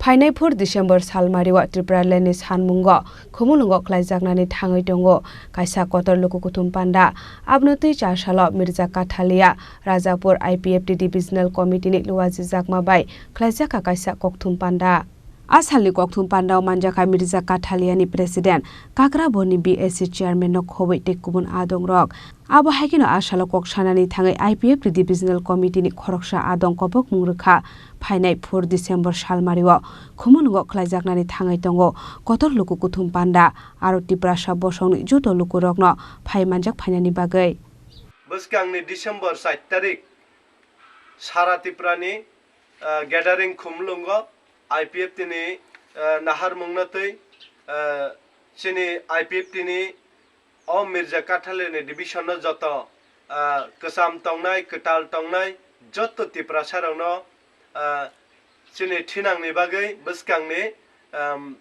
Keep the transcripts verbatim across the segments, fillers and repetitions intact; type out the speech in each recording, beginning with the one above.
Phainai four December salmario Tipraland ni sanmungo Khumulwngo khlaijaknani thangwi tongo kaisa kotor luku kuthum panda. Aboni twi char salo Mirza Kathalia Rajapur I P F T Divisional Committee ni luajijakma bai khlaijakha kaisa kokthum panda. A salni kokthum pandao manjakha Mirza Kathaliani President, Kakraboni B S C Chairman no khobwi tei kubun adongrok. Abo hai kheno a salo kok sanani thangwi I P F T Divisional Committee ni khoroksa adong kobokmung rwkha. Phainai four December salmario Khumulwngo khlaijaknani thangwi tongo kotor luku kuthum panda aro Tiprasa bosongni joto lukurokno phai manjak phainani bagwi. Bwskangni December sait tarik sara Tiprani, ah, gathering Khumulwngo I P F T ni, ah, naharmungno twi, ah, chini I P F T ni o Mirza Kathaliani division no joto, ah, kwcham tongnai, kwtal tongnai joto Tiprasa rokno, ah, chini thinangni bagwi bwskangni, um,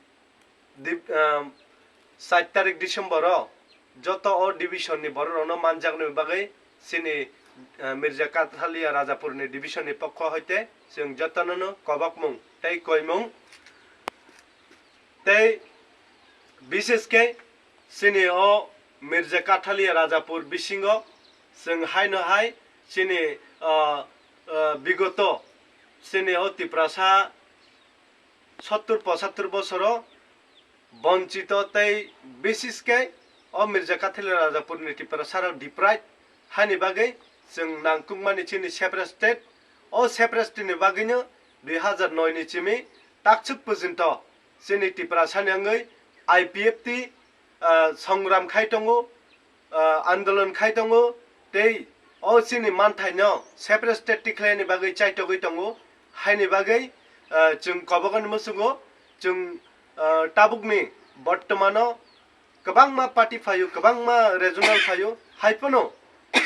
Dip-, um, sait tarik December o joto o division ni borok rokno manjaknani bagwi chini, ah, Mirza Kathalia Rajapur ni division ni pokho hoite chwng jotono no kobokmung tei koimung tei bishesh khe chini o Mirza Kathalia Rajapur bisingo chwng haino hai chini, ah, ah, bigoto chini o Tiprasa sottur pochattur bosoro bonchito tei bishesh khe o Mirza Kathalia Rajapur ni Tiprasa rok deprived haini bagwi chwng nangkukmani chini separate state. O separate state ni bagwino dui hazar noi ni simi takswk porjonto chini Tiprasa ni wngwi I P F T, ah, songram khai tongo, ah, andolon khai tongo, tei o chini manthaino separate state tikhlaini bagwi chaitogwi tongo, haini bagwi, ah, chwng kobokani muchungo, chwng, ah, tabukni bortomano kwbangma party phaio, kwbangma regional phaio, haiphano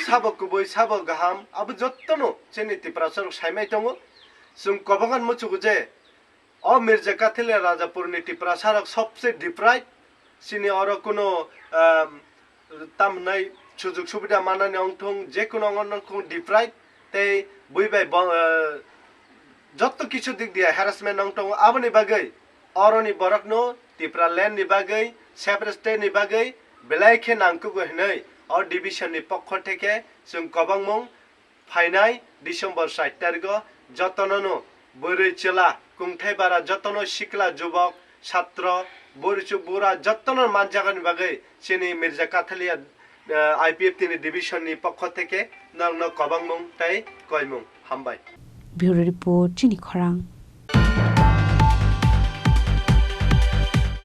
sabo kubui, sabo gaham, abo jottono chini Tiprasa rok saimai tongo. Chwng kobokani muchungo je, o Mirza Kathalia Rajapur ni Tiprasa rok sobse deprived, chini oro kuno, um, tamhnai sujug subida manani ongthung, je kuno ongno ongthung deprived, tei bui bai bo-, uh, jotto kichu dik diya harassment ongthung, aboni bagwi oroni borokno Tipraland ni bagwi, separate state ni bagwi belai khe nangkugo hinwi o division ni pokho theke chwng kobangmung phainai December sait tarigo jotonono bwrwi chwla kungthai bara jotono sikla jubok satro burichuk bura jotono manjagani bagwi chini Mirza Kathalia, eh, I P F T ni division ni pokho theke nokno kobangmung tei koimung hambai. Bureau Report, Chini Khorang.